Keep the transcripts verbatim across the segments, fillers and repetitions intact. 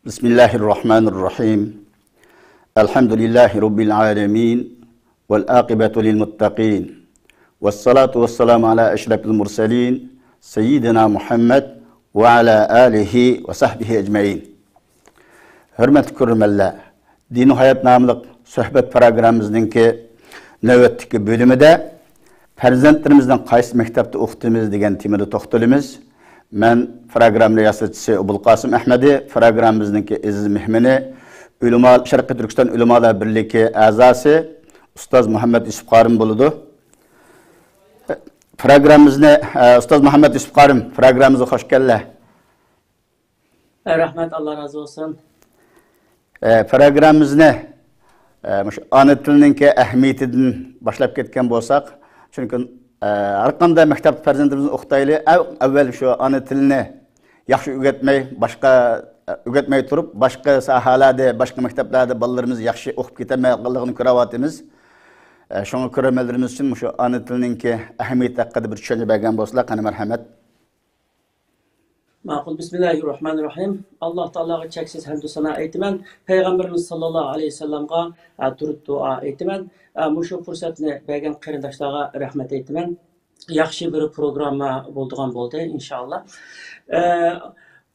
بسم الله الرحمن الرحيم. الحمد لله رب العالمين. والعاقبة للمتقين. والصلاة والسلام على أشرف المرسلين سيدنا محمد وعلى آله وصحبه أجمعين. ھۆرمەتلىك كۆرۈرمەنلەر، دىنىي ھايات ناملىق سۆھبەت پىروگراممىمىزنىڭكى نۆۋەتتىكى بۆلۈمىدە پەرزەنتلىرىمىزنى قايسى مەكتەپتە ئوقۇتىمىز دېگەن تېمىدا توختىلىمىز. مەن پىروگرامما رىياسەتچىسى ئوبۇلقاسىم ئەھمەدى، پىروگراممىمىزنىڭكى ئەزىز مېھمىنى، ئۆلىما، شەرقىي تۈركىستان ئۆلىمالار بىرلىكى ئەزاسى ئۇستاز مۇھەممەد يۈسۈپ قارىم بولىدۇ. پىروگراممىمىزنى، ئە، ئۇستاز مۇھەممەد يۈسۈپ قارىم، پىروگراممىمىزغا خوش كەلدىلەر. رەھمەت، ئاللا رازى بولسۇن. ئە، پىروگراممىمىزنى، ئە، مۇشۇ ئانا تىلنىڭكى ئەھمىيىتىدىن باشلاپ كەتكەن بولساق، چۈنكى، ئە، ھەر قانداق مەكتەپتە پەرزەنتىمىزنى ئوقۇتايلى، ئەڭ ئەۋۋەل شۇ ئانا تىلنى ياخشى ئۆگەتمەي، باشقا، ئە، ئۆگەتمەي تۇرۇپ، باشقا ساھەلەردە، باشقا مەكتەپلەردە بالىلىرىمىز ياخشى ئوقۇپ كېتەلمەيۋاتقانلىقىنى كۆرۈۋاتىمىز. ئە، شۇڭا كۆرۈرمەنلىرىمىز ئۈچۈن مۇشۇ ئانا تىلنىڭكى ئەھمىيىتى ھەققىدە بىر چۈشەنچە بەرگەن بولسىلا، قېنى مەرھەمەت. ماقۇل، بىسمىللاھىررەھمانىررەھىم. ئاللا تائالاغا چەكسىز ھەمدۇ سانا ئېيتىمەن. پەيغەمبىرىمىز ساللاللاھۇ ئەلەيھى ۋەسەللەمغا، ئە، دۇرۇد دۇئا ئېيتىمەن. ئە، مۇشۇ پۇرسەتنى بەرگەن قېرىنداشلارغا رەھمەت ئېيتىمەن. ياخشى بىر پروگرامما بولىدىغان بولدى، ئىنشائاللا. ئە،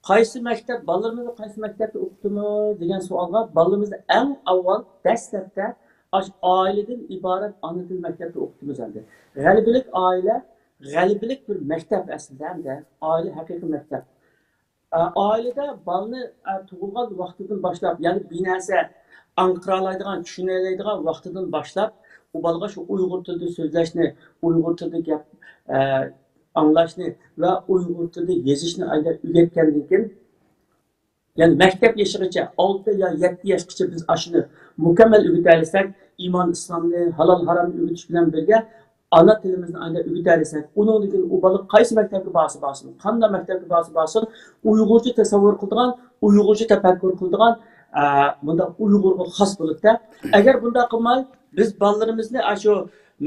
قايسى مەكتەپ، بالىلىرىمىزنى قايسى مەكتەپتە ئوقۇتىمىز دېگەن سوئالغا، بالىلىرىمىزنى ئەڭ ئاۋۋال دەسلەپتە ئاشۇ ئائىلىدىن ئىبارەت ئانا تىل مەكتەپتە ئوقۇتىمىز ئەمدى. غەلىبىلىك ئائىلە، غەلىبىلىك بىر مەكتەپ ئەسلىدە ئەمدى. ئائىلە ھەقىقىي مەكتەپ. ئە، ئائىلىدە بالىنى، ئە، تۇغۇلغان ۋاقتىدىن باشلاپ، يەنى بىر نەرسە ئاڭقىرالايدىغان، چۈشىنەلەيدىغان ۋاقتىدىن باشلاپ، ئۇ بالىغا شۇ ئۇيغۇر تىلىدا سۆزلەشنى، ئۇيغۇر تىلىدا گەپ، ئە، ئاڭلاشنى ۋە ئۇيغۇر تىلىدا يېزىشنى ئايدا ئۆگەتكەندىن كېيىن، يەنى مەكتەپ يېشىغىچە، ئالتە يا يەتتە ياشقىچە بىز ئاشۇنى مۇكەممەل ئۆگىتەلىسەك، ئىمان، ئىسلامنى، ھالال، ھارامنى ئۆگىتىش بىلەن بىرگە، ئانا تىلىمىزنى ئايدا ئۆگىتەلىسەك، ئۇنىڭدىن كېيىن ئۇ بالا قايسى مەكتەپكە بارسا بارسۇن، قانداق مەكتەپكە بارسا بارسۇن، ئۇيغۇرچە تەسەۋۋۇر قىلىدىغان، ئۇيغۇرچە تەپەككۇر قىلىدىغان، ئە، مۇنداق ئۇيغۇرغا خاس بولىدۇ-دە. ئەگەر بۇنداق قىلماي، بىز بالىلىرىمىزنى ئاشۇ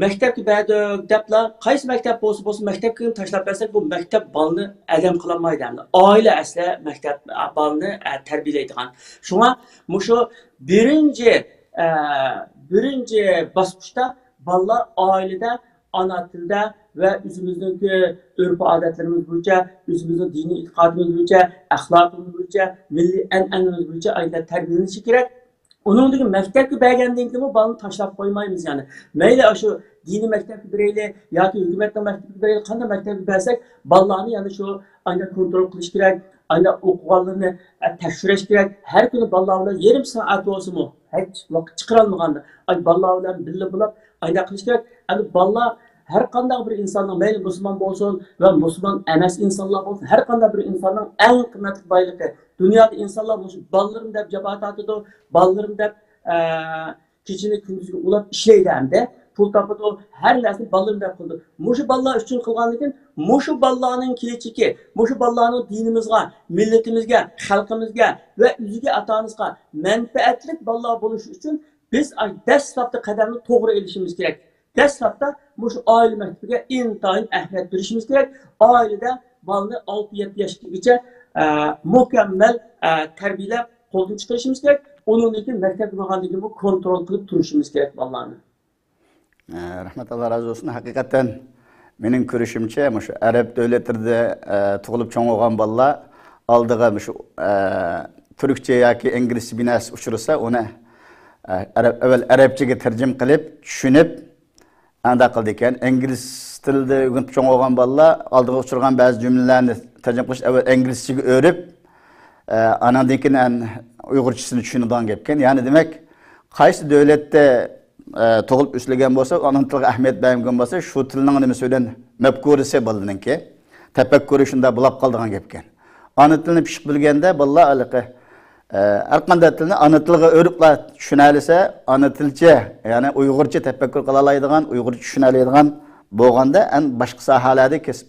مەكتەپكە بەردۇق دەپلا، قايسى مەكتەپ بولسا بولسۇن، مەكتەپكە تاشلاپ بەرسەك، بۇ مەكتەپ بالىنى ئادەم قىلالمايدۇ ئەمدى. ئائىلە ئەسلى مەكتەپ، بالىنى، ئە، تەربىيەلەيدىغان. شۇڭا مۇشۇ بىرىنچى، ئە، بىرىنچى باسقۇچتا بالىلار ئائىلىدە ئانا تىلدا ۋە ئۆزىمىزنىڭكى ئۆرپ-ئادەتلىرىمىز بويىچە، ئۆزىمىزنىڭ دىنىي ئېتىقادىمىز بويىچە، ئەخلاقىمىز بويىچە، مىللىي ئەنئەنىمىز بويىچە ئايدا تەربىيەلىنىشى كېرەك. ئۇنىڭدىن كېيىن مەكتەپكە بەرگەندىن كېيىنمۇ بالىنى تاشلاپ قويمايمىز يەنى. مەيلى ئاشۇ دىنىي مەكتەپكە بېرەيلى ياكى ھۆكۈمەتنىڭ مەكتىپىگە بېرەيلى، قانداق مەكتەپكە بەرسەك، بالىلارنى يەنە شۇ ئانداق كونترول قىلىش كېرەك، ئانداق ئوقۇغانلىرىنى، ئە، تەكشۈرۈش كېرەك. ھەر كۈنى بالىلار بىلەن يېرىم سائەت بولسىمۇ، ھېچ ۋاقىت چىقىرالمىغاندا، ئاي، بالىلار بىلەن بىللە بولۇپ، ئانداق قىلىش كېرەك. ئەمدى بالىلار ھەر قانداق بىر ئىنساننىڭ، مەيلى مۇسۇلمان بولسۇن ۋە مۇسۇلمان ئەمەس ئىنسانلار بولسۇن، ھەر قانداق بىر ئىنساننىڭ ئەڭ قىممەتلىك بايلىقى. دۇنيادا ئىنسانلار مۇشۇ بالىلىرىم دەپ جاپا تارتىدۇ، بالىلىرىم دەپ، ئە، كېچىنى كۈندۈزگە ئۇلاپ ئىشلەيدۇ ھەمدە پۇل تاپىدۇ، ھەر نەرسىنى بالىلىرىم دەپ قىلىدۇ. مۇشۇ بالىلار ئۈچۈن قىلغاندىكىن، مۇشۇ بالىلارنىڭ كېلىچىكى، مۇشۇ بالىلارنىڭ دىنىمىزغا، مىللىتىمىزگە، خەلقىمىزگە ۋە ئۆزىگە، ئاتا-ئانىسىغا مەنپەئەتلىك بالىلار بولۇشى ئۈچۈن بىز دەسلەپتە قەدەمنى توغرا ئېلىشىمىز كېرەك. دەسلەپتە مۇشۇ ئائىلە مەكتىپىگە ئىنتايىن ئەھمىيەت بېرىشىمىز كېرەك. ئائىلىدە بالىنى ئالتە يەتتە ياشقىچە، ئە، مۇكەممەل، ئە، تەربىيەلەپ قولدىن چىقىرىشىمىز كېرەك. ئۇنىڭدىن كېيىن مەكتەپكە بارغاندىن كېيىنمۇ كونترول قىلىپ تۇرۇشىمىز كېرەك بالىلارنى. ئە، رەھمەت، ئاللا رازى بولسۇن. ھەقىقەتەن مېنىڭ كۆرۈشۈمچە، مۇشۇ ئەرەب دۆلەتلىرىدە، ئە، تۇغۇلۇپ چوڭ بولغان بالىلار ئالدىغا مۇشۇ، ئە، تۈركچە ياكى ئىنگلىزچە بىر نەرسە ئۇچرىسا، ئۇنى، ئە، ئەرەب، ئەۋۋەل ئەرەبچىگە تەرجىمە قىلىپ، چۈشىنىپ، ئانداق قىلىدىكەن. ئىنگلىز تىلىدا ئۆگىنىپ چوڭ بولغان بالىلار ئالدىغا ئۇچرىغان بەزى جۈملىلەرنى تەرجىمە قىلىش ئەۋۋەل ئىنگلىزچىگە ئۆرۈپ، ئە، ئاناندىن كېيىن ئەن-، ئۇيغۇرچىسىنى چۈشىنىدىغان گەپكەن. يەنى دېمەك، قايسى دۆلەتتە، ئە، تۇغۇلۇپ ئۆسۈلگەن بولسا، ئانا تىلغا ئەھمىيەت بەرمىگەن بولسا، شۇ تىلنىڭ نېمىسى بىلەن مەپكۇرىسى بالىنىڭكى، تەپەككۇرى شۇنداق بولاپ قالىدىغان گەپكەن. ئانا تىلنى پىششىق بىلگەندە بالىلار ھېلىقى، ئە، ھەر قانداق تىلنى ئانا تىلغا ئۆرۈپلا چۈشىنەلىسە، ئانا تىلچە، يەنى ئۇيغۇرچە تەپەككۇر قىلالايدىغان، ئۇيغۇرچە چۈشىنەلەيدىغان بولغاندا، ئەن باشقا ساھەلەردە كەسىپ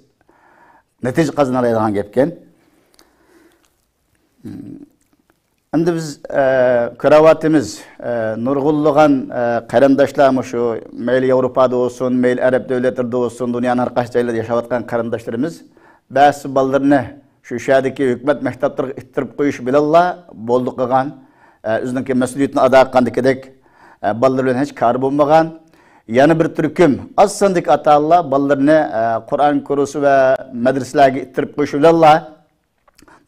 نەتىجە قازىنالايدىغان گەپكەن. ئەمدى بىز، ئە، كۆرۈۋاتىمىز، ئە، نۇرغۇنلىغان، ئە، قېرىنداشلار مۇشۇ مەيلى ياۋروپادا بولسۇن، مەيلى ئەرەب دۆلەتلىرىدە بولسۇن، دۇنيانىڭ ھەر قايسى جايلىرىدا ياشاۋاتقان قېرىنداشلىرىمىز بەزى بالىلىرىنى شۇ شەھەردىكى ھۆكۈمەت مەكتەپلىرىگە ئىتتىرىپ قويۇش بىلەنلا بولدى قىلغان، ئە، ئۆزىنىڭكى مەسئۇلىيىتىنى ئادا قىلغاندىكىدەك، ئە، بالىلار بىلەن ھېچ كارى بولمىغان. يەنە بىر تۈركۈم ئاز ساندىكى ئاتا-ئانىلار بالىلىرىنى، ئە، قۇرئان كۇرسى ۋە مەدرىسىلەرگە ئىتتىرىپ قويۇش بىلەنلا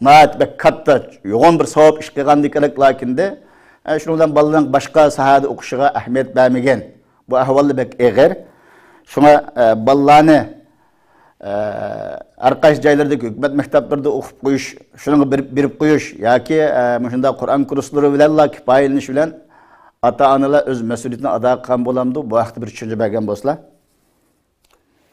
ناھايىتى بەك كاتتا، يوغان بىر ساۋاب ئىش قىلغاندەك لېكىندە، ئە، شۇنىڭ بىلەن بالىنىڭ باشقا ساھەدە ئوقۇشىغا ئەھمىيەت بەرمىگەن. بۇ ئەھۋاللار بەك ئېغىر. شۇڭا، ئە، بالىلارنى، ئە، ھەر قايسى جايلىرىدىكى ھۆكۈمەت مەكتەپلىرىدە ئوقۇپ قويۇش، شۇنىڭغا بېرىپ، بېرىپ قويۇش ياكى، ئە، مۇشۇنداق قۇرئان كۇرسلىرى بىلەنلا كىپايىلىنىش بىلەن ئاتا-ئانىلار ئۆز مەسئۇلىيىتىنى ئادا قىلغان بولامدۇ؟ بۇ ھەقتە بىر چۈشەنچە بەرگەن بولسىلا.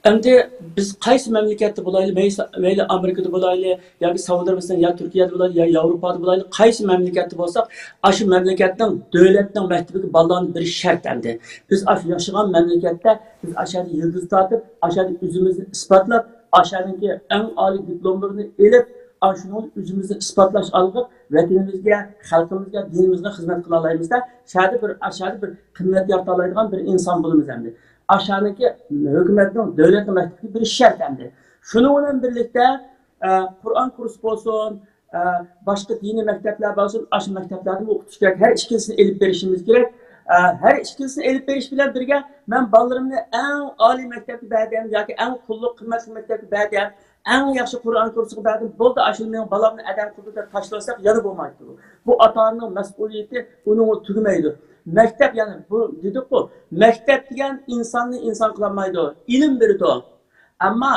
ئەمدى بىز قايسى مەملىكەتتە بولايلى، مەيسە-، مەيلى ئامېرىكىدا بولايلى، ياكى سەئۇدى ئەرەبىستان، يا تۈركىيەدە بولايلى، يا ياۋروپادا بولايلى، قايسى مەملىكەتتە بولساق، ئاشۇ مەملىكەتنىڭ دۆلەتنىڭ مەكتىپىگە بالىلارنى بېرىش شەرت ئەمدى. بىز ئاشۇ ياشىغان مەملىكەتتە، بىز ئاشۇ يەردە يىلتىز تارتىپ، ئاشۇ يەردە ئۆزىمىزنى ئىسپاتلاپ، ئاشۇ يەردىكى ئەڭ ئالىي دىپلوملىرىنى ئېلىپ، ئاشۇنىڭ ئۆزىمىزنى ئىسپاتلاش ئارقىلىق ۋەتىنىمىزگە، خەلقىمىزگە، دىنىمىزغا خىزمەت قىلالايمىزدا، شۇ يەردە بىر، ئاشۇ يەردە بىر قىممەت يارىتالايدىغان بىر ئىنسان بولىمىز ئەمدى. ئاشۇنىڭكى ھۆكۈمەتنىڭ، دۆلەتنىڭ مەكتىپىگە بېرىش شەرت ئەمدى. شۇنىڭ بىلەن بىرلىكتە، ئە، قۇرئان كۇرسى بولسۇن، ئە، باشقا دىنىي مەكتەپلەر بولسۇن، ئاشۇ مەكتەپلەردىمۇ ئوقۇتۇش كېرەك. ھەر ئىككىلىسىنى ئېلىپ بېرىشىمىز كېرەك. ئە، ھەر ئىككىلىسىنى ئېلىپ بېرىش بىلەن بىرگە، مەن بالىلىرىمنى ئەڭ ئالىي مەكتەپكە بەردىم ياكى ئەڭ پۇللۇق، قىممەتلىك مەكتەپكە بەردىم، ئەڭ ياخشى قۇرئان كۇرسىغا بەردىم، بولدى، ئاشۇ مېنىڭ بالامنى ئادەم قىلدى دەپ تاشلىۋەتسەك يەنە بولمايدۇ. بۇ ئاتا-ئانىنىڭ مەسئۇلىيىتى ئۇنىڭغا تۈگىمەيدۇ. مەكتەپ، يەنى بۇ دېدۇققۇ، مەكتەپ دېگەن ئىنساننى ئىنسان قىلالمايدۇ، ئىلىم بېرىدۇ. ئەمما،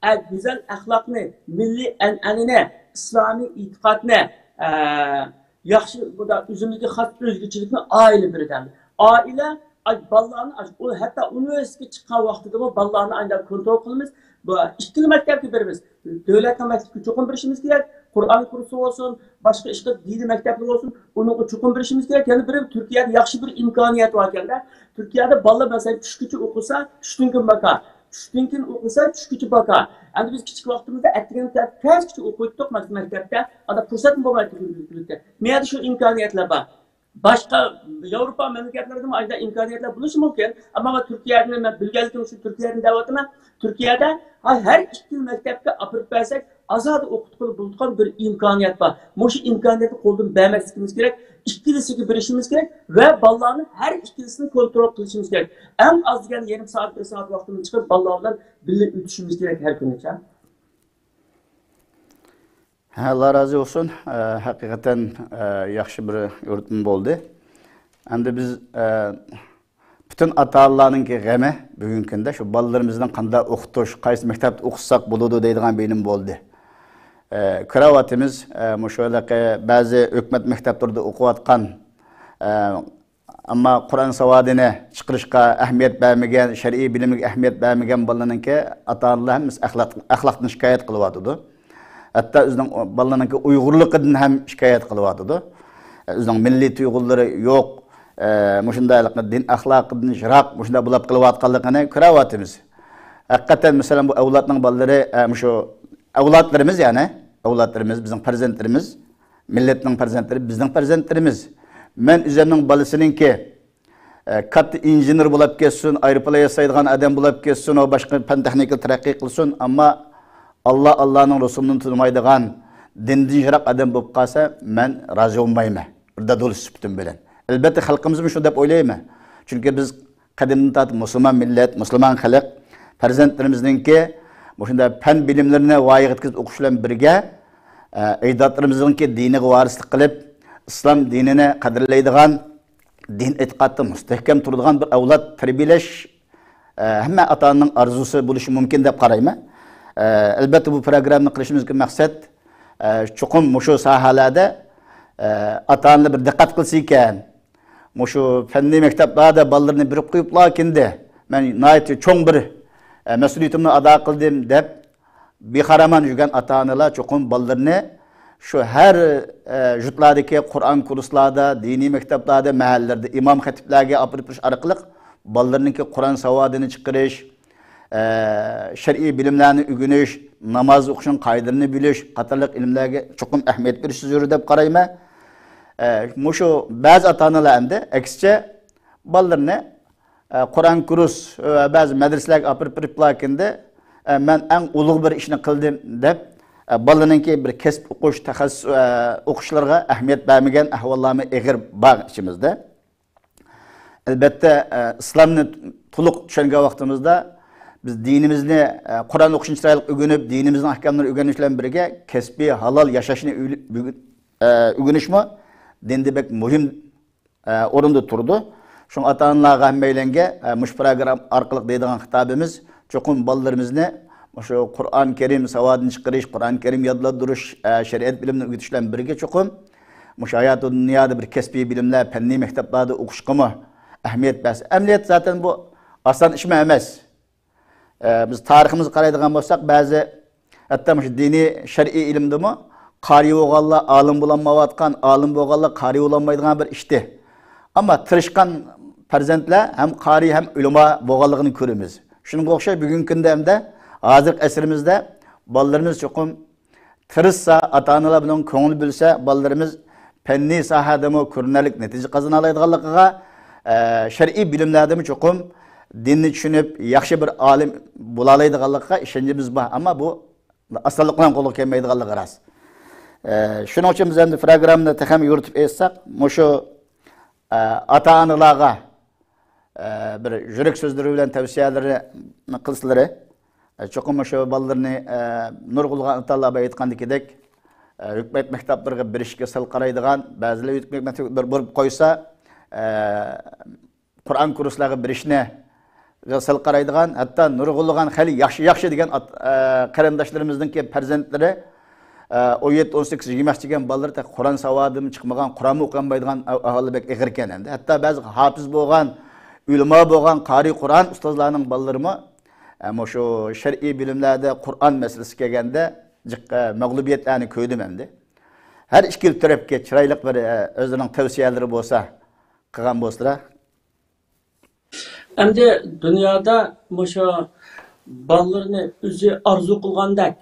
ئە، گۈزەل ئەخلاقنى، مىللىي ئەنئەنىنى، ئىسلامىي ئېتىقادنى، ئە، ياخشى، بۇ دا ئۆزىمىزگە خاس ئۆزگىچىلىكنى ئائىلە بېرىدۇ. ئائىلە، ئاي، بالىلارنى، ئاي، ئۇ ھەتتا ئۇنىۋېرسىتېتكە چىققان ۋاقتىدىمۇ بالىلارنى ئاينداق كونترول قىلىمىز. بۇ ئىككىلا مەكتەپكە بېرىمىز. دۆلەتنىڭ مەكتىپىگە چوقۇم بېرىشىمىز كېرەك. قۇرئان كۇرسى بولسۇن، باشقا ئىشقا دىنىي مەكتەپلەر بولسۇن، ئۇنىڭغا چوقۇم بېرىشىمىز كېرەك. يەنە بىر تۈركىيەدە ياخشى بىر ئىمكانىيەت باركەن-دە. تۈركىيەدە بالىلار، مەسىلەن، چۈشكىچە ئوقۇسا، چۈشتىن كېيىن باكا. چۈشتىن كېيىن ئوقۇسا، چۈشكىچە باكا. ئەمدى بىز كىچىك ۋاقتىمىزدا ئەتىگەن سائەت كەچكىچە ئوقۇيتتۇق مەك-، مەكتەپتە. ئادا پۇرسەتمۇ بولمايتتى كۈندۈزلۈكتە. مەيەردە شۇ ئىمكانىيەتلەر بار. باشقا ياۋروپا مەملىكەتلىرىدىمۇ ئاشۇنداق ئىمكانىيەتلەر بولۇشى مۇمكىن. ئەمما مەن تۈركىيەدىن، مەن بىلگەنلىكىم شۇ، تۈركىيەدىن دەۋاتىمەن. تۈركىيەدە ھە-، ھەر ئىككىلا مەكتەپكە ئاپىرىپ بەرسەك، ئازادە ئوقۇتقىلى بولىدىغان بىر ئىمكانىيەت بار. مۇشۇ ئىمكانىيەتنى قولدىن بەرمەسلىكىمىز كېرەك. ئىككىلىسىگە بېرىشىمىز كېرەك ۋە بالىلارنى ھەر ئىككىلىسىنى كونترول قىلىشىمىز كېرەك. ئەڭ ئاز دېگەندە يېرىم سائەت، بىر سائەت ۋاقتىمىزنى چىقىرىپ، بالىلار بىلەن بىللە ئۆتۈشىمىز كېرەك ھەر كۈنىچە. ھە، ئاللا رازى بولسۇن. ئە، ھەقىقەتەن، ئە، ياخشى بىر يورۇتما بولدى. ئەمدى بىز، ئە، پۈتۈن ئاتا-ئانىلارنىڭكى غېمى بۈگۈنكى كۈندە شۇ بالىلىرىمىزنى قانداق ئوقۇتۇش، قايسى مەكتەپتە ئوقۇتساق بولىدۇ دەيدىغان بىر نېمە بولدى. ئە، كۆرۈۋاتىمىز، ئە، مۇشۇ ھېلىقى بەزى ھۆكۈمەت مەكتەپلىرىدە ئوقۇۋاتقان، ئە، ئەمما قۇرئان ساۋادىنى چىقىرىشقا ئەھمىيەت بەرمىگەن، شەرئىي بىلىمگە ئەھمىيەت بەرمىگەن بالىنىڭكى ئاتا-ئانىلار ھەممىسى ئەخلاق، ئەخلاقتىن شىكايەت قىلىۋاتىدۇ. ھەتتا ئۆزىنىڭ بالىنىڭكى ئۇيغۇرلۇقىدىن ھەم شىكايەت قىلىۋاتىدۇ. ئۆزىنىڭ مىللىي تۇيغۇلىرى يوق، ئە، مۇشۇنداق دىن ئەخلاقىدىن يىراق، مۇشۇنداق بولۇپ قېلىۋاتقانلىقىنى كۆرۈۋاتىمىز. ھەقىقەتەن، مەسىلەن، بۇ ئەۋلادنىڭ بالىلىرى، ئە، مۇشۇ ئەۋلادلىرىمىز، يەنى ئەۋلادلىرىمىز، بىزنىڭ پەرزەنتلىرىمىز، مىللەتنىڭ پەرزەنتلىرى، بىزنىڭ پەرزەنتلىرىمىز. مەن ئۆزۈمنىڭ بالىسىنىڭكى، ئە، كاتتا ئىنژېنېر بولۇپ كەتسۇن، ئايروپىلان ياسايدىغان ئادەم بولۇپ كەتسۇن، ۋە باشقا پەن تېخنىكا تەرەققىي قىلسۇن، ئەمما ئاللا، ئاللانىڭ رەسۇلىنى تونۇمايدىغان، دىندىن يىراق ئادەم بولۇپ قالسا، مەن رازى بولمايمەن، بىر دادىل سۈپىتىم بىلەن. ئەلبەتتە، خەلقىمىزمۇ شۇ دەپ ئويلايمەن. چۈنكى بىز قەدىمدىن تارتىپ مۇسۇلمان مىللەت، مۇسۇلمان خەلق. پەرزەنتلىرىمىزنىڭكى مۇشۇنداق پەن بىلىملىرىنى ۋايىغا يەتكۈزۈپ ئوقۇش بىلەن بىرگە، ئە، ئەجدادلىرىمىزنىڭكى دىنىغا ۋارىسلىق قىلىپ، ئىسلام دىنىنى قەدىرلەيدىغان، دىن ئېتىقادتا مۇستەھكەم تۇرىدىغان بىر ئەۋلاد تەربىيەلەش، ئە، ھەممە ئاتا-ئانىنىڭ ئارزۇسى بولۇشى مۇمكىن دەپ قارايمەن. ئە، ئەلبەتتە، بۇ پروگراممىنى قىلىشىمىزدىكى مەقسەت، ئە، چوقۇم مۇشۇ ساھەلەردە، ئە، ئاتا-ئانىلار بىر دىققەت قىلسا ئىكەن، مۇشۇ پەننىي مەكتەپلەردە بالىلىرىنى بېرىپ قويۇپلا كىندى، مەن ناھايىتى چوڭ بىر، ئە، مەسئۇلىيىتىمنى ئادا قىلدىم دەپ، بىخارامان يۈرگەن ئاتا-ئانىلار چوقۇم بالىلىرىنى شۇ ھەر، ئە، يۇرتلاردىكى قۇرئان كۇرسلاردا، دىنىي مەكتەپلەردە، مەھەللىلەردە ئىمام خەتىپلەرگە ئاپىرىپ بېرىش ئارقىلىق بالىلىرىنىڭكى قۇرئان ساۋادىنى چىقىرىش، ئە، شەرئىي بىلىملەرنى ئۆگىنىش، ناماز ئوقۇشنىڭ قائىدىلىرىنى بىلىش قاتارلىق ئىلىملەرگە چوقۇم ئەھمىيەت بېرىش زۆرۈر دەپ قارايمەن. ئە، مۇشۇ بەزى ئاتا-ئانىلار ئەمدى ئەكسىچە بالىلىرىنى، ئە، قۇرئان كۇرس ۋە بەزى مەدرىسىلەرگە ئاپىرىپ بېرىپلا كىندى، ئە، مەن ئەڭ ئۇلۇغ بىر ئىشنى قىلدىم دەپ، ئە، بالىنىڭكى بىر كەسىپ ئوقۇش، تەخەسسۇس، ئە، ئوقۇشلىرىغا ئەھمىيەت بەرمىگەن ئەھۋاللارمۇ ئېغىر بار ئىچىمىزدە. ئەلبەتتە، ئە، ئىسلامنى تولۇق چۈشەنگەن ۋاقتىمىزدا بىز دىنىمىزنى، ئە، قۇرئان ئوقۇشنى چىرايلىق ئۆگىنىپ، دىنىمىزنىڭ ئەھكاملىرىنى ئۆگەنىش بىلەن بىرگە كەسپىي، ھالال ياشاشنى ئۆگىنىشمۇ دىندا بەك مۇھىم ئە، ئورۇندا تۇرىدۇ. شۇڭا ئاتا-ئانىلارغا، ھەممەيلەنگە، ئە، مۇشۇ پروگرامما ئارقىلىق دەيدىغان خىتابىمىز، چوقۇم بالىلىرىمىزنى مۇشۇ قۇرئان كەرىم ساۋادىنى چىقىرىش، قۇرئان كەرىم يادلاندۇرۇش، ئە، شەرىئەت بىلىمىنى ئۆگىتىش بىلەن بىرگە، چوقۇم مۇشۇ ھاياتىي دۇنيادا بىر كەسپىي بىلىملەر، پەننىي مەكتەپلەردە ئوقۇشقىمۇ ئەھمىيەت بەرسە. ئەمەلىيەت زاتەن بۇ ئاسان ئىشمۇ ئەمەس. ئە، بىز تارىخىمىزغا قارايدىغان بولساق، بەزى ھەتتا مۇشۇ دىنىي، شەرئىي ئىلىمدىمۇ قارىي بولغانلار ئالىم بولالمايۋاتقان، ئالىم بولغانلار قارىي بولالمايدىغان بىر ئىشتى. ئەمما تىرىشقان پەرزەنتلەر ھەم قارىي، ھەم ئۆلىما بولغانلىقىنى كۆرىمىز. شۇنىڭغا ئوخشاش بۈگۈنكى كۈندە ھەمدە ھازىرقى ئەسرىمىزدە بالىلىرىمىز چوقۇم تىرىشسا، ئاتا-ئانىلار بۇنىڭغا كۆڭۈل بۆلسە، بالىلىرىمىز پەننىي ساھەدىمۇ كۆرۈنەرلىك نەتىجە قازىنالايدىغانلىقىغا، ئە، شەرئىي بىلىملەردىمۇ چوقۇم دىننى چۈشىنىپ، ياخشى بىر ئالىم بولالايدىغانلىقىغا ئىشەنچىمىز بار. ئەمما بۇ ئاسانلىق بىلەن قولغا كەلمەيدىغانلىقى راست. ئە، شۇنىڭ ئۈچۈن بىز ئەمدى پروگراممىنى تېخىمۇ يورۇتۇپ ئېيتساق، مۇشۇ، ئە، ئاتا-ئانىلارغا ئە، بىر يۈرەك سۆزلىرى بىلەن تەۋسىيەلىرىنى قىلسىلىرى، ئە، چوقۇم مۇشۇ بالىلىرىنى، ئە، نۇرغۇنلىغان ئاتا-ئانىلار بار ئېيتقاندىكىدەك، ئە، ھۆكۈمەت مەكتەپلىرىگە بېرىشكە سەل قارايدىغان، بەزىلەر ھۆكۈمەت مەكتەپكە بېرىپ قويسا، ئە، قۇرئان كۇرسلارغا بېرىشنى سەل قارايدىغان، ھەتتا نۇرغۇنلىغان خېلى ياخشى، ياخشى دېگەن ئات-، ئە، قېرىنداشلىرىمىزنىڭكى پەرزەنتلىرى ئە، ئون يەتتە، ئون سەككىز، يىگىرمە ياشقا كەلگەن بالىلار تېخى قۇرئان ساۋادىمۇ چىقمىغان، قۇرئانمۇ ئوقۇيالمايدىغان ئەھ-، ئەھۋالى بەك ئېغىر ئىكەن ئەمدى. ھەتتا بەزى ھاپىز بولغان، ئۆلىما بولغان، قارىي قۇرئان ئۇستازلارنىڭ بالىلىرىمۇ، ئە، مۇشۇ شەرئىي بىلىملەردە قۇرئان مەسىلىسى كەلگەندە جىق، ئە، مەغلۇبىيەتلەرنى كۆردۈم ئەمدى. ھەر ئىككىلا تەرەپكە چىرايلىق بىر، ئە، ئۆزىنىڭ تەۋسىيەلىرى بولسا قىلغان بولسىلا. ئەمدى دۇنيادا مۇشۇ بالىلىرىنى ئۆزى ئارزۇ قىلغاندەك،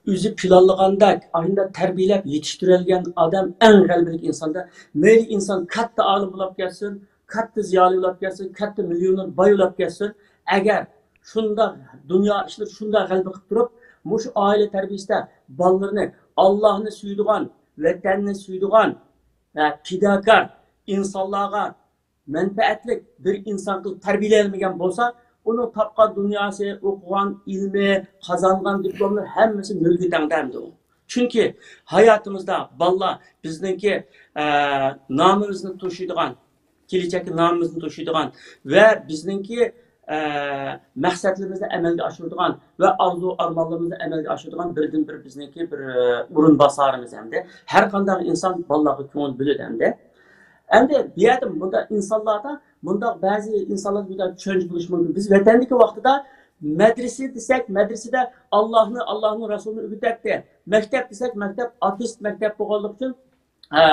ئۆزى پىلانلىغاندەك، ئاشۇنداق تەربىيەلەپ يېتىشتۈرەلىگەن ئادەم ئەڭ غەلىبىلىك ئىنساندا. مەيلى ئىنسان كاتتا ئالىم بولاپ كەتسۇن، كاتتا زىيالىي بولاپ كەتسۇن، كاتتا مىليونېر باي بولاپ كەتسۇن، ئەگەر شۇنداق دۇنيا ئىشلىرى شۇنداق غەلىبە قىلىپ تۇرۇپ، مۇشۇ ئائىلە تەربىيەسىدە بالىلىرىنى ئاللاھنى سۆيىدىغان، ۋەتەننى سۆيىدىغان، ۋە پىداكار ئىنسانلارغا مەنپەئەتلىك بىر ئىنسان قىلىپ تەربىيەلىيەلمىگەن بولسا، ئۇنىڭ تاپقان دۇنياسى، ئوقۇغان ئىلمى، قازانغان دىپلوملىرى ھەممىسى نۆلگە تەڭ ئەمدى ئۇ. چۈنكى ھاياتىمىزدا بالىلار بىزنىڭكى، ئە، نامىمىزنى توشۇيدىغان، كېلەچەكتە نامىمىزنى توشۇيدىغان ۋە بىزنىڭكى، ئە، مەقسەتلىرىمىزنى ئەمەلگە ئاشۇرىدىغان ۋە ئارزۇ ئارمانلىرىمىزنى ئەمەلگە ئاشۇرىدىغان بىردىنبىر بىزنىڭكى بىر، ئە، ئورۇنباسارىمىز ئەمدى. ھەر قانداق ئىنسان بالىلارغا كۆڭۈل بۆلىدۇ ئەمدى. ئەمدى بۇ يەردە مۇنداق ئىنسانلاردا، مۇنداق بەزى ئىنسانلاردا بۇنداق چۈشەنچە بولۇشى مۇمكىن. بىز ۋەتەندىكى ۋاقتىدا مەدرىسە دېسەك، مەدرىسىدە ئاللاھنى، ئاللاھنىڭ رەسۇلىنى ئۆگىتەتتى. مەكتەپ دېسەك، مەكتەپ ئاتېئىست مەكتەپ بولغانلىقى ئۈچۈن، ئە،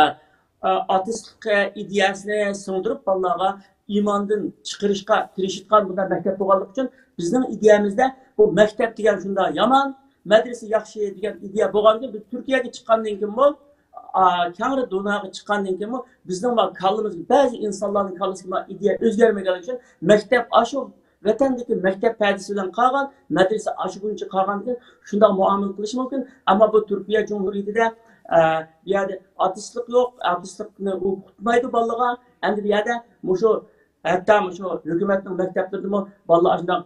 ئە، ئاتېئىستلىق، ئە، ئىدىيەسىنى سىڭدۈرۈپ، بالىلارغا ئىماندىن چىقىرىشقا تىرىشىدىغان بۇنداق مەكتەپ بولغانلىقى ئۈچۈن، بىزنىڭ ئىدىيەمىزدە بۇ مەكتەپ دېگەن شۇنداق يامان، مەدرىسە ياخشى دېگەن ئىدىيە بولغاندىن كېيىن، بىز تۈركىيەگە چىققاندىن كېيىنمۇ، ئا، كەڭرى دۇنياغا چىققاندىن كېيىنمۇ، بىزنىڭ ما كاللىمىز، بەزى ئىنسانلارنىڭ كاللىسىدا ما ئىدىيە ئۆزگەرمىگەنلىكى ئۈچۈن، مەكتەپ ئاشۇ ۋەتەندىكى مەكتەپ پەدىسى بىلەن قالغان، مەدرىسە ئاشۇ بويىچە قالغاندىكىن شۇنداق مۇئامىلە قىلىشى مۇمكىن. ئەمما بۇ تۈركىيە جۇمھۇرىيىتىدە، ئە، بۇ يەردە ئاتېئىستلىق يوق، ئاتېئىستلىقنى ئۇ ئۇقتۇرمايدۇ بالىلىرىغا. ئەمدى بۇ يەردە مۇشۇ، ھەتتا مۇشۇ ھۆكۈمەتنىڭ مەكتەپلىرىدىمۇ بالىلار ئاشۇنداق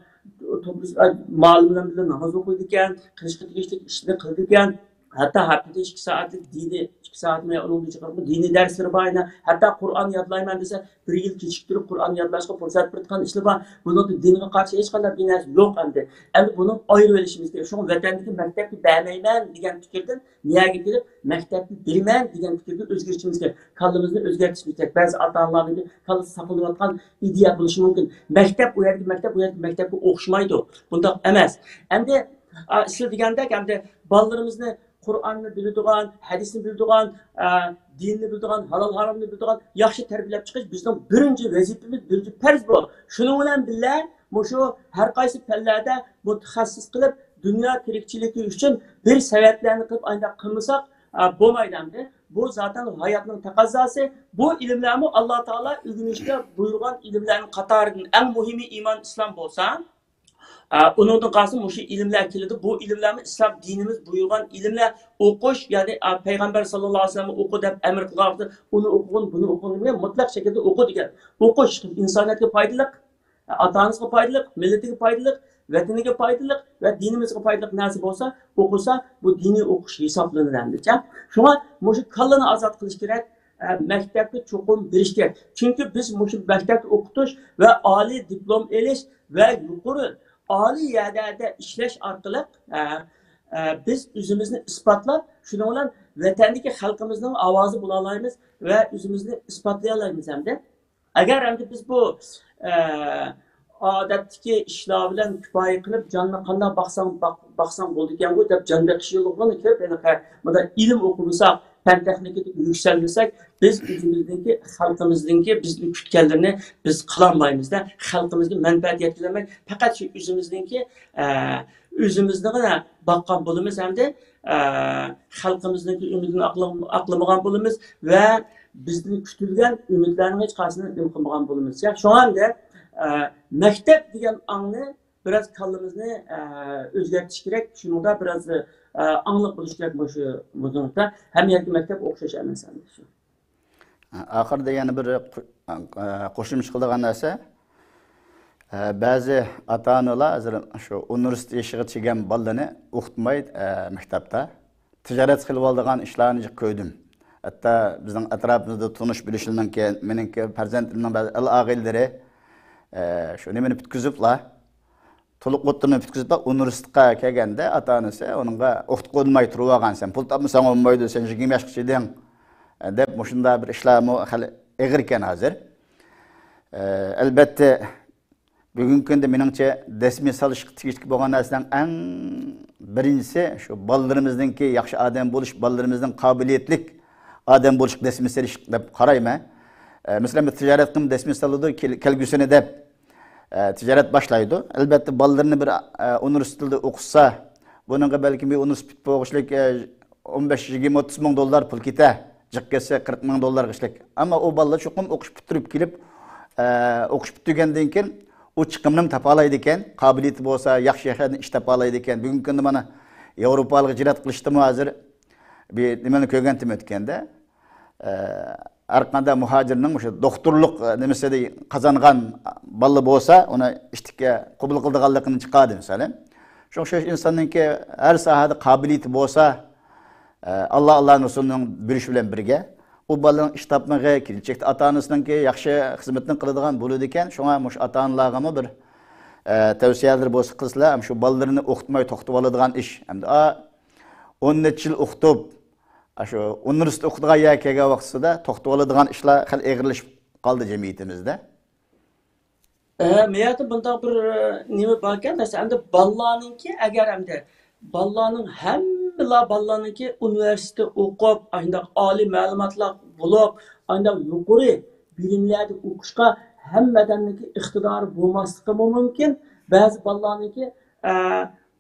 توپلىشىپ، ئە، مۇئەللىملەر بىلەن ناماز ئوقۇيدىكەن، قىلىشقا تېگىشلىك ئىشنى قىلىدىكەن. ھەتتا ھەپتىدە ئىككى سائەتلىك دىنىي، ئىككى سائەتمۇ يا ئۇنىڭدىن جىقراقمۇ دىنىي دەرسلىرى بار. يەنە ھەتتا قۇرئان يادلايمەن دېسە، بىر يىل كېچىكتۈرۈپ قۇرئان يادلاشقا پۇرسەت بېرىدىغان ئىشلار بار. بۇنىڭدا دىنغا قارشى ھېچقانداق بىر نەرسە يوق ئەمدى. ئەمدى بۇنى ئايرىۋېلىشىمىز كېرەك. شۇڭا ۋەتەندىكى مەكتەپكە بەرمەيمەن دېگەن پىكىردىن نىيەگە كېلىپ، مەكتەپكە بېرىمەن دېگەن پىكىرگە ئۆزگىرىشىمىز كېرەك. كاللىمىزنى ئۆزگەرتىشىمىز كېرەك. بەزى ئاتا-ئانىلارنىڭكى كاللىسىدا ساقلىنىۋاتقان ئىدىيە بولۇشى مۇمكىن. مەكتەپ ئۇ يەردىكى مەكتەپ، بۇ يەردىكى مەكتەپكە ئوخشىمايدۇ. بۇنداق ئەمەس. ئەمدى، ئا، سىز دېگەندەك، ئەمدى بالىلىرىمىزنى قۇرئاننى بىلىدىغان، ھەدىسنى بىلىدىغان، ئە، دىننى بىلىدىغان، ھالال ھارامنى بىلىدىغان ياخشى تەربىيەلەپ چىقىش بىزنىڭ بىرىنچى ۋەزىپىمىز، بىرىنچى پەرز بۇ. شۇنىڭ بىلەن بىللە، مۇشۇ ھەر قايسى پەنلەردە مۇتەخەسسىس قىلىپ، دۇنيا تىرىكچىلىكى ئۈچۈن بىر سەۋەبلەرنى قىلىپ، ئانداق قىلمىساق، ئە، بولمايدۇ ئەمدى. بۇ زاتەن ھاياتنىڭ تەقەززاسى. بۇ ئىلىملەرمۇ ئاللا تائالا ئۆگىنىشكە بۇيرۇغان ئىلىملەرنىڭ قاتارىدىن ئەڭ مۇھىمى ئىمان، ئىسلام بولسا، ئۇنىڭدىن قالسا مۇشۇ ئىلىملەر كېلىدۇ. بۇ ئىلىملەرمۇ ئىسلام دىنىمىز بۇيرۇغان ئىلىملەر. ئوقۇش، يەنى پەيغەمبەر ساللاللاھۇ ئەلەيھى ۋەسەللەم ئوقۇ دەپ ئەمر قىلغان ۋاقتىدا ئۇنى ئوقۇغىن، بۇنى ئوقۇغىن دېمەي، مۇتلەق شەكىلدە ئوقۇ دېگەن. ئوقۇش ئىنسانىيەتكە پايدىلىق، ئاتا-ئانىسىغا پايدىلىق، مىللىتىگە پايدىلىق، ۋەتىنىگە پايدىلىق ۋە دىنىمىزغا پايدىلىق نەرسە بولسا، ئوقۇسا، بۇ دىنىي ئوقۇش ھېسابلىنىدۇ ئەمدىچە. شۇڭا مۇشۇ كاللىنى ئازاد قىلىش كېرەك، ئە، مەكتەپكە چوقۇم بېرىش كېرەك. چۈنكى بىز مۇشۇ مەكتەپتە ئوقۇتۇش ۋە ئالىي دىپلوم ئېلىش ۋە يۇقىرى، ئالىي يەرلەردە ئىشلەش ئارقىلىق، ئە، ئە، بىز ئۆزىمىزنى ئىسپاتلاپ، شۇنىڭ بىلەن ۋەتەندىكى خەلقىمىزنىڭ ئاۋازى بولالايمىز ۋە ئۆزىمىزنى ئىسپاتلىيالايمىز ھەمدە. ئەگەر ئەمدى بىز بۇ، ئە، ئادەتتىكى ئىشلار بىلەن كۇپايە قىلىپ، جاننى قانداق باقساڭ، باق-، باقساڭ بولىدىكەنغۇ دەپ جان بېقىش يولىغىمۇ كىرىپ، ھېلىقى مۇنداق ئىلىم ئوقۇمىساق، پەن تېخنىكىدا يۈكسەلمىسەك، بىز ئۆزىمىزنىڭكى، خەلقىمىزنىڭكى بىزدىن كۈتكەنلىرىنى بىز قىلالمايمىز-دە، خەلقىمىزگە مەنپەئەت يەتكۈزەلمەي، پەقەت شۇ ئۆزىمىزنىڭكى، ئە، ئۆزىمىزنىڭ باققان بولىمىز ھەمدە، ئە، خەلقىمىزنىڭكى ئۈمىدىنى ئاقلىم-، ئاقلىمىغان بولىمىز ۋە بىزدىن كۈتۈلگەن ئۈمىدلەرنىڭ ھېچقايسىسىنى نېمە قىلمىغان بولىمىز. شۇڭا ئەمدى، ئە، مەكتەپ دېگەن ئاڭنى بىراز كاللىمىزنى، ئە، ئۆزگەرتىش كېرەك. شۇنىڭدا بىراز، ئە، ئاڭلىق بولۇش كېرەك مۇشۇ، بۇ نۇقتا. ھەممە يەردىكى مەكتەپ ئوخشاش ئەمەس ئەمدى شۇ. ئاخىرىدا يەنە بىر قو-، قوشۇمچە قىلىدىغان نەرسە، بەزى ئاتا-ئانىلار ھازىر شۇ ئۇنىۋېرسىتېت يېشىغا چىگەن بالىلىرىنى ئوقۇتماي، مەكتەپتە تىجارەت قىلىۋالىدىغان ئىشلارنى جىق كۆردۈم. ھەتتا بىزنىڭ ئەتراپىمىزدا تونۇش بىلىشلىرىنىڭكى، مېنىڭكى پەرزەنتلىرىمنىڭ بەزى ئەل-ئاغىنىلىرى، شۇ نېمىنى پۈتكۈزۈپلا، تولۇق ئوتتۇرىنى پۈتكۈزۈپلا ئۇنىۋېرسىتېتقا كەلگەندە ئاتا-ئانىسى ئۇنىڭغا ئوقۇتقۇزماي تۇرۇۋالغان، سەن پۇل تاپمىساڭ بولمايدۇ، سەن يىگىرمە ياشقا چىدىڭ، دەپ مۇشۇنداق بىر ئىشلارمۇ خېلى ئېغىر ئىكەن ھازىر. ئەلبەتتە، بۈگۈنكى كۈندە مېنىڭچە دەسمى سالىشقا تېگىشلىك بولغان نەرسىنىڭ ئەڭ بىرىنچىسى شۇ بالىلىرىمىزنىڭكى ياخشى ئادەم بولۇش، بالىلىرىمىزنىڭ قابىلىيەتلىك ئادەم بولۇشقا دەسمى سېلىش دەپ قارايمەن. مەسىلەن، بىر تىجارەتكىمۇ دەسمى سالىدۇ، كېل-، كەلگۈسىنى دەپ، تىجارەت باشلايدۇ. ئەلبەتتە، بالىلىرىنى بىر ئۇنىۋېرسىتېتتا ئوقۇتسا، بۇنىڭغا بەلكىم بىر ئۇنىۋېرسىتېت پۈتتۈرۈپ بولغۇچىلىك ئون بەش، يىگىرمە، ئوتتۇز مىڭ دوللار پۇل كېتە، جىق كەتسە قىرىق مىڭ دوللارغا ئىشلەك. ئەمما ئۇ بالىلار چوقۇم ئوقۇش پۈتتۈرۈپ كېلىپ، ئە، ئوقۇش پۈتتۈرگەندىن كېيىن ئۇ چىقىمنىمۇ تاپالايدىكەن، قابىلىيىتى بولسا ياخشى يەردىن ئىش تاپالايدىكەن. بۈگۈنكى كۈندە مانا ياۋروپالىق ھىجرەت قىلىشتىمۇ ھازىر بىر نېمىنى كۆرگەنتىم ئۆتكەندە. ئە، ھەر قانداق مۇھاجىرنىڭ مۇشۇ دوختۇرلۇق، ئە، نېمىسىدە قازانغان بالىلار بولسا، ئۇنى ئىشتىككە قوبۇل قىلىدىغانلىقىنى چىقاردى، مىسالەن. شۇڭا شۇ ئىنساننىڭكى ھەر ساھەدە قابىلىيىتى بولسا، ئە، ئاللا، ئاللا رەسۇلىنىڭ بۇيرۇشى بىلەن بىرگە، ئۇ بالىنىڭ ئىش تاپمىقى، كېلىچەكتە ئاتا-ئانىسىنىڭكى ياخشى خىزمىتىنى قىلىدىغان بولىدىكەن. شۇڭا مۇشۇ ئاتا-ئانىلارغىمۇ بىر، ئە، تەۋسىيەلىرى بولسا قىلسىلا، ھەم شۇ بالىلىرىنى ئوقۇتماي توختىۋالىدىغان ئىش. ئەمدى، ئا، ئون نەچچە يىل ئوقۇتۇپ، ئاشۇ ئۇنىۋېرسىتېت ئوقۇتىدىغان يەرگە كەلگەن ۋاقتىسىدا توختىۋالىدىغان ئىشلار خېلى ئېغىرلىشىپ قالدى جەمئىيىتىمىزدە. ئە، مەيەردە بۇنداق بىر، ئە، نېمە باركەن، مەسىلەن، ئەمدى بالىلارنىڭكى، ئەگەر ئەمدى بالىلارنىڭ ھەممىلا بالىلارنىڭكى ئۇنىۋېرسىتېتتا ئوقۇپ، ئانداق ئالىي مەلۇماتلار بولۇپ، ئانداق يۇقىرى بىلىملەردە ئوقۇشقا ھەممە ئادەمنىڭكى ئىقتىدارى بولماسلىقىمۇ مۇمكىن. بەزى بالىلارنىڭكى، ئە،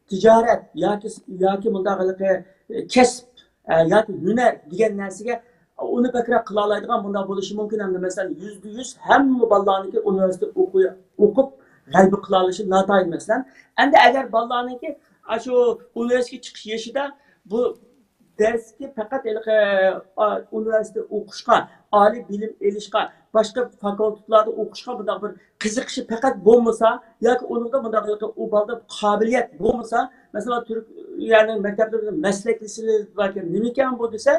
تىجارەت ياكى، ياكى مۇنداق ھېلىقى، ئە، كەسىپ، ئە، ياكى ھۈنەر دېگەن نەرسىگە ئۇنى بەكرەك قىلالايدىغان مۇنداق بولۇشى مۇمكىن. ئەمدى مەسىلەن، يۈزدە يۈز ھەممە بالىلارنىڭكى ئۇنىۋېرسىتېتتا ئوقۇي-، ئوقۇپ غەلىبە قىلالىشى ناتايىن مەسىلەن. ئەمدى ئەگەر بالىلارنىڭكى ئاشۇ ئۇنىۋېرسىتېتقا چىقىش يېشىدا بۇ دەرسكە پەقەت ھېلىقى، ئا، ئۇنىۋېرسىتېتتا ئوقۇشقا، ئالىي بىلىم ئېلىشقا، باشقا فاكۇلتېتلاردا ئوقۇشقا بۇنداق بىر قىزىقىشى پەقەت بولمىسا، ياكى ئۇنىڭدا بۇنداق ھېلىقى ئۇ بالىدا قابىلىيەت بولمىسا، مەسىلەن، تۈركىيەنىڭ مەكتەپلىرىدە مەسلەك لىسېلىرى باركەن، نېمىكەن بۇ دېسە،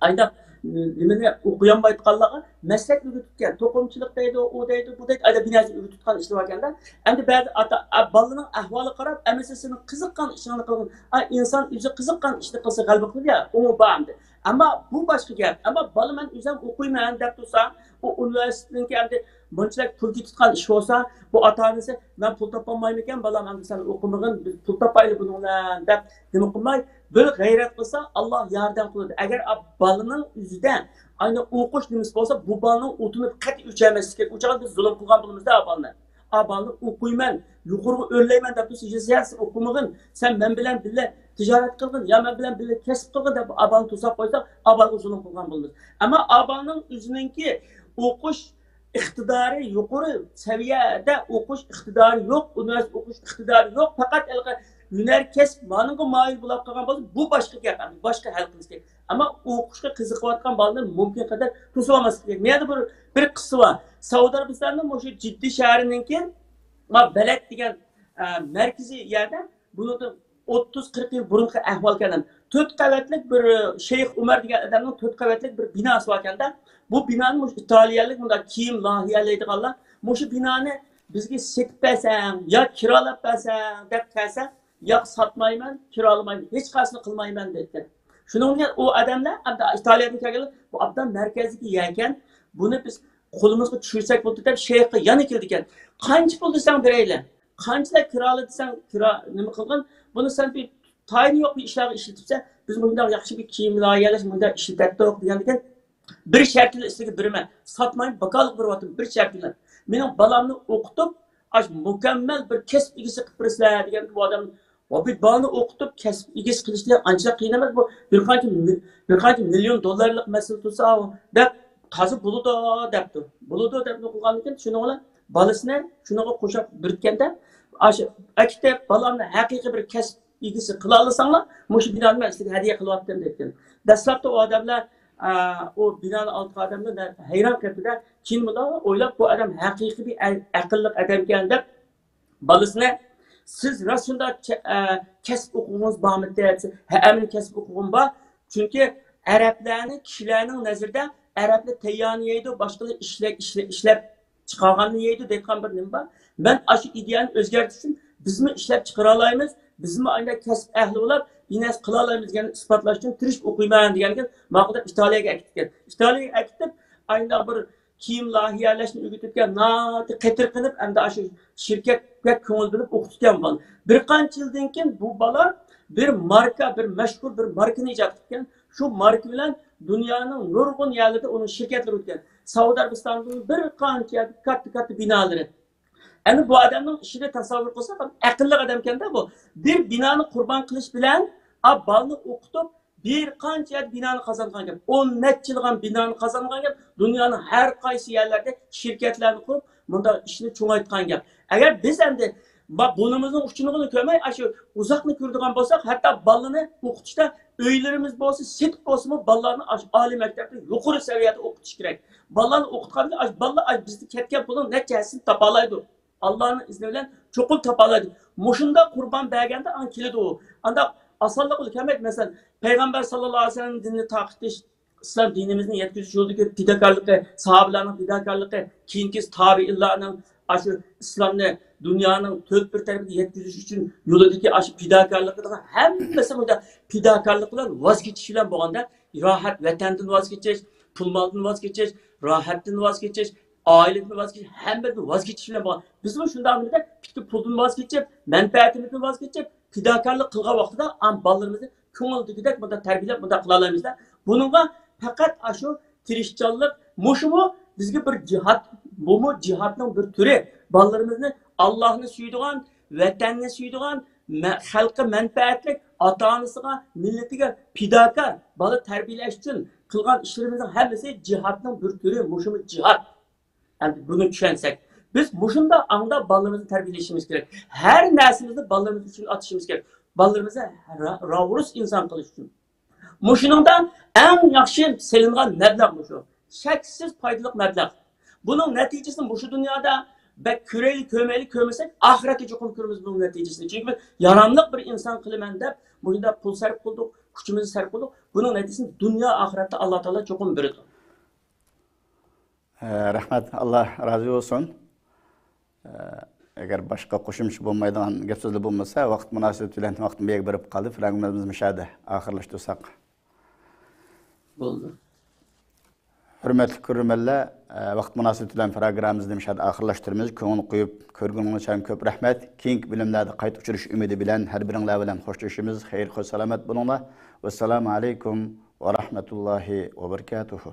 ئايدا نېمىنى ئوقۇيالمايدىغانلارغا مەسلەك ئۆگىتىدىكەن، توقۇمىچىلىق دەيدۇ، ئۇ دەيدۇ، بۇ دەيدۇ، ئايدا بىر نەرسە ئۆگىتىدىغان ئىشلار باركەندە. ئەمدى بەزى ئاتا، ئا، بالىنىڭ ئەھۋالىغا قاراپ، ئەمىسە سېنىڭ قىزىققان ئىشىڭنى قىلغىن. ئا، ئىنسان ئۆزى قىزىققان ئىشنى قىلسا غەلىبە قىلىدۇ يا، ئۇمۇ بار ئەمدى. ئەمما بۇ باشقا گەپ. ئەمما بالا مەن ئۆزۈم ئوقۇيمەن دەپ تۇرسا، ئۇ ئۇنىۋېرسىتېتنىڭكى ئەمدى بۇنچىلىك پۇل كېتىدىغان ئىش بولسا، بۇ ئاتا-ئانىسى، مەن پۇل تاپالمايمىكەن، بالام، ئەمدى سەن ئوقۇمىغىن، بىز پۇل تاپايلى بۇنىڭ بىلەن دەپ نېمە قىلماي، بىر غەيرەت قىلسا، ئاللا ياردەم قىلىدۇ. ئەگەر ئا-، بالىنىڭ ئۆزىدە ئاينا ئوقۇش نېمىسى بولسا، بۇ بالىنىڭ ئوتۇنى قەتئىي ئۆچۈرمەسلىك كېرەك. ئۇ چاغدا بىز زۇلۇم قىلغان بولىمىز-دە ئا بالىنى. ئا بالىنى ئوقۇيمەن، يۇقىرىغا ئۆرلەيمەن دەپ تۇرسا، يېزا سەن ئوقۇمىغىن، سەن مەن بىلەن بىللە تىجارەت قىلغىن، يا مەن بىلەن بىللە كەسىپ قىلغىن دەپ ئا بالىنى توساپ قويسا، ئا بالىغا زۇلۇم قىلغان بولىمىز. ئەمما ئا بالىنىڭ ئۆزىنىڭكى ئوقۇش، ئىقتىدارى يۇقىرى سەۋىيەدە ئوقۇش ئىقتىدارى يوق، ئۇنىۋېرسىتېت ئوقۇش ئىقتىدارى يوق، پەقەت ھېلىقى ھۈنەر كەسىپ مانىڭغا مايىل بولۇپ قالغان بولسا، بۇ باشقا گەپ، باشقا ھەل قىلىش كېرەك. ئەمما ئوقۇشقا قىزىقىۋاتقان بالىلار مۇمكىن قەدەر توسۇۋالماسلىق كېرەك. مەندە بىر، بىر قىسسا بار. سەئۇدى ئەرەبىستاننىڭ مۇشۇ جىددە شەھىرىنىڭكى، ما، بەلەد دېگەن، ئە، مەركىزىي يەردە، بۇنىڭدىن ئوتتۇز، قىرىق يىل بۇرۇنقى ئەھۋالكەن. تۆت قەۋەتلىك بىر، ئە، شەيخ ئۇمەر دېگەن ئادەمنىڭ تۆت قەۋەتلىك بىر بىناسى باركەن-دە. بۇ بىنانى مۇشۇ ئىتالىيەلىك مۇنداق كىيىم لايىھەلەيدىغانلار مۇشۇ بىنانى بىزگە سېتىپ بەرسەڭ يا كىرالاپ بەرسەڭ دەپ كەلسە، ياق، ساتمايمەن، كىرالىمايمەن، ھېچقايسىنى قىلمايمەن دەيتتى. شۇنىڭ بىلەن ئۇ ئادەملەر ئەمدى ئىتالىيەدىن كەلگەنلەر، بۇ ئابدان مەركەزدىكى يەركەن، بۇنى بىز قولىمىزغا چۈشۈرسەك بولدى دەپ شەيخقە يەنە كېلىدىكەن. قانچە پۇل دېسەڭ بېرەيلى، قانچىلەر كىرالىدى دېسەڭ، كىرا نېمە قىلغىن، بۇنى سەن بىر تايىنى يوق بىر ئىشلارغا ئىشلىتىپسەن، بىز مۇنداق ياخشى بىر كىيىم لايىھەلەش، مۇنداق ئىشلىتەتتۇق دېگەندىكىن، بىر شەرتىلا سىلەرگە بېرىمەن، ساتمايمەن، بىكارلىق بېرىۋاتىمەن، بىر شەرتىلا مېنىڭ بالامنى ئوقۇتۇپ، ئاش مۇكەممەل بىر كەسىپ ئىگىسى قىلىپ بېرىسىلەر دېگەندە، بۇ ئادەم، ۋە بىر بالىنى ئوقۇتۇپ كەسىپ ئىگىسى قىلىش دېگەن ئانچە قىيىن ئەمەس، بۇ بىر قانچە مىل-، بىر قانچە مىليون دوللارلىق مەسىلە تۇرسا دەپ، تازا بولىدۇ دەپتۇ. بولىدۇ دەپ نوقۇلغاندىكىن، شۇنىڭ بىلەن بالىسىنى شۇنىڭغا قوشاپ بېرىتكەندە، ئاشۇ ئەكېتىپ بالامنى ھەقىقىي بىر كەسىپ ئىگىسى قىلالىساڭلار، مۇشۇ بىنانى مەن سىلەرگە ھەدىيە قىلىۋاتىمەن دەپتىكەن. دەسلەپتە ئۇ ئادەملەر، ئە، ئۇ بىنانى ئالغان ئادەملەر ھەيران قېپىدە، كېيىن مۇنداق ئويلاپ، بۇ ئادەم ھەقىقىي بىر ئە-، ئەقىللىق ئادەمكەن دەپ، بالىسىنى، سىز راست شۇنداق چە-، ئە، كەسىپ ئوقۇغۇڭىز بارمىدى؟ ھە، مەن كەسىپ ئوقۇغۇم بار. چۈنكى ئەرەبلەرنى كىشىلەرنىڭ نەزىرىدە ئەرەبلەر تەييارنى يەيدۇ، باشقىلار ئىشلەپ، ئىشلە-، ئىشلەپ چىقارغاننى يەيدۇ دەيدىغان بىر نېمە بار. مەن ئاشۇ ئىدىيەنى ئۆزگەرتىش ئۈچۈن بىزمۇ ئىشلەپ چىقىرالايمىز، بىزمۇ ئانداق كەسىپ ئەھلى بولاپ، بىر نەرسە قىلالايمىز دېگەننى ئىسپاتلاش ئۈچۈن تىرىشىپ ئوقۇيمەن دېگەنكىن، ماقۇل دەپ ئىتالىيەگە ئەكېتىپكەن. ئىتالىيەگە ئەكېتىپ، ئانداق بىر كىيىم لايىھەلەشنى ئۆگىتىدىكەن، ناھايىتى قېتىرقىنىپ، ئەمدى ئاشۇ شىركەتكە كۆڭۈل بۆلۈپ ئوقۇتىدىكەن بۇ بالىنى. بىر قانچە يىلدىن كېيىن بۇ بالا بىر ماركا، بىر مەشھۇر بىر ماركىنى ئىجاد قىلىپكەن. شۇ ماركا بىلەن دۇنيانىڭ نۇرغۇن يەرلىرىدە ئۇنىڭ شىركەتلىرى ئۆتكەن. سەئۇدى ئەرەبىستانىدىمۇ بىر قانچە يەردە كاتتا-كاتتا بىنالىرى. ئەنە بۇ ئادەمنىڭ ئىشىنى تەسەۋۋۇر قىلساق، ئەقىللىق ئادەمكەن-دە بۇ. بىر بىنانى قۇربان قىلىش بىلەن، ئا، بالىنى ئوقۇتۇپ، بىر قانچە يەردە بىنانى قازانغان گەپ. ئون نەچچە يىلغان بىنانى قازانغان گەپ. دۇنيانىڭ ھەر قايسى يەرلەردە شىركەتلەرنى قۇرۇپ، مۇنداق ئىشنى چوڭايتقان گەپ. ئەگەر بىز ئەمدى با-، بۇرنىمىزنىڭ ئۇچىنىغىلا كۆرمەي، ئاشۇ ئۇزاقنى كۆرىدىغان بولساق، ھەتتا بالىنى ئوقۇتۇشتا ئۆيلىرىمىز بولسا، سېتىپ بولسىمۇ، بالىلارنى ئاشۇ ئالىي مەكتەپتە يۇقىرى سەۋىيەدە ئوقۇتۇش كېرەك. بالىلارنى ئوقۇتقاندا، ئاشۇ بالىلار ئاشۇ بىزدىن كەتكەن پۇلنىڭ نەچچە ھەسسىسىنى تاپالايدۇ. ئاللانىڭ ئىزنى بىلەن چوقۇم تاپالايدۇ. مۇشۇنداق قۇربان بەرگەندە ئاڭ كېلىدۇ ئۇ. ئانداق ئاسانلىق بىلەن كەلمەيدۇ. مەسىلەن، پەيغەمبەر ساللاللاھۇ ئەلەيھى ۋەسەللەم دىنىنى تارقىتىش، ئىسلام دىنىمىزنى يەتكۈزۈش يولىدىكى پىداكارلىقى، ساھابىلەرنىڭ پىداكارلىقى، كېيىنكى تابىئىنلارنىڭ ئاشۇ ئىسلامنى دۇنيانىڭ تۆت بىر تەرىپىگە يەتكۈزۈش ئۈچۈن يولىدىكى ئاشۇ پىداكارلىقىنىڭ ھەممىسى مۇنداق پىداكارلىق بىلەن ۋاز كېچىش بىلەن بولغاندا، راھەت ۋەتەندىن ۋاز كېچىش، پۇل مالدىن ۋاز كېچىش، راھەتتىن ۋاز كېچىش، ئائىلىدىن ۋاز كېچىش، ھەممىدىن ۋاز كېچىش بىلەن بولغان. بىزمۇ شۇنداقمىدۇق؟ پۈتكۈل پۇلدىن ۋاز كېچىپ، مەنپەئەتىمىزدىن ۋاز كېچىپ، پىداكارلىق قىلغان ۋاقتىدا ئام بالىلىرىمىزنى كۆڭۈلدىكىدەك مۇنداق تەربىيەلەپ، مۇنداق قىلالايمىزدا. بۇنىڭغا پەقەت ئاشۇ تىرىشچانلىق، مۇشۇمۇ بىزگە بىر جىھاد، بۇمۇ جىھادنىڭ بىر تۈرى. بالىلىرىمىزنى ئاللاھنى سۆيىدىغان، ۋەتەننى سۆيىدىغان، مە-، خەلققە مەنپەئەتلىك، ئاتا-ئانىسىغا، مىللىتىگە پىداكار بالا تەربىيەلەش ئۈچۈن قىلغان ئىشلىرىمىزنىڭ ھەممىسى جىھادنىڭ بىر تۈرى، مۇشۇمۇ جىھاد. ئەمدى بۇنى چۈشەنسەك، بىز مۇشۇنداق ئاڭدا بالىلىرىمىزنى تەربىيەلىشىمىز كېرەك. ھەر نەرسىمىزنى بالىلىرىمىز ئۈچۈن ئاتىشىمىز كېرەك. بالىلىرىمىزنى را-، راۋۇرۇس ئىنسان قىلىش ئۈچۈن. مۇشۇنىڭدا ئەڭ ياخشى سېلىنغان مەبلەغ مۇشۇ. شەكسىز پايدىلىق مەبلەغ. بۇنىڭ نەتىجىسىنى مۇشۇ دۇنيادا بەك كۆرەيلى، كۆرمەيلى، كۆرمىسەك، ئاخىرەتتە چوقۇم كۆرىمىز بۇنىڭ نەتىجىسىنى. چۈنكى بىز ياراملىق بىر ئىنسان قىلىمەن دەپ، مۇشۇنداق پۇل سەرپ قىلدۇق، كۈچىمىزنى سەرپ قىلدۇق. بۇنىڭ نەتىجىسىنى دۇنيا ئاخىرەتتە ئاللا تائالا چوقۇم بېرىدۇ. ئە، رەھمەت، ئاللا رازى بولسۇن. ئە، ئەگەر باشقا قوشۇمچە بولمايدىغان گەپ سۆزلەر بولمىسا، ۋاقىت مۇناسىۋىتى بىلەن ۋاقىت بۇ يەرگە بېرىپ قالدى. پىلانىمىزنى مۇشۇ يەردە ئاخىرلاشتۇرساق. بولدى. ھۆرمەتلىك كۆرۈرمەنلەر، ئە، ۋاقىت مۇناسىۋىتى بىلەن پروگراممىمىزنى مۇشۇ يەردە ئاخىرلاشتۇرىمىز. كۆڭۈل قويۇپ كۆرگىنىڭلار ئۈچۈن كۆپ رەھمەت. كېيىنكى بۆلۈملەردە قايتا ئۇچرىشىش ئۈمىدى بىلەن ھەر بىرىڭلار بىلەن خوشلىشىمىز. خەير، خوش سالامەت بولۇڭلار. ۋەسسالامۇ ئەلەيكۇم ۋە رەھمەتۇللاھى ۋە بەرىكاتۇھۇ.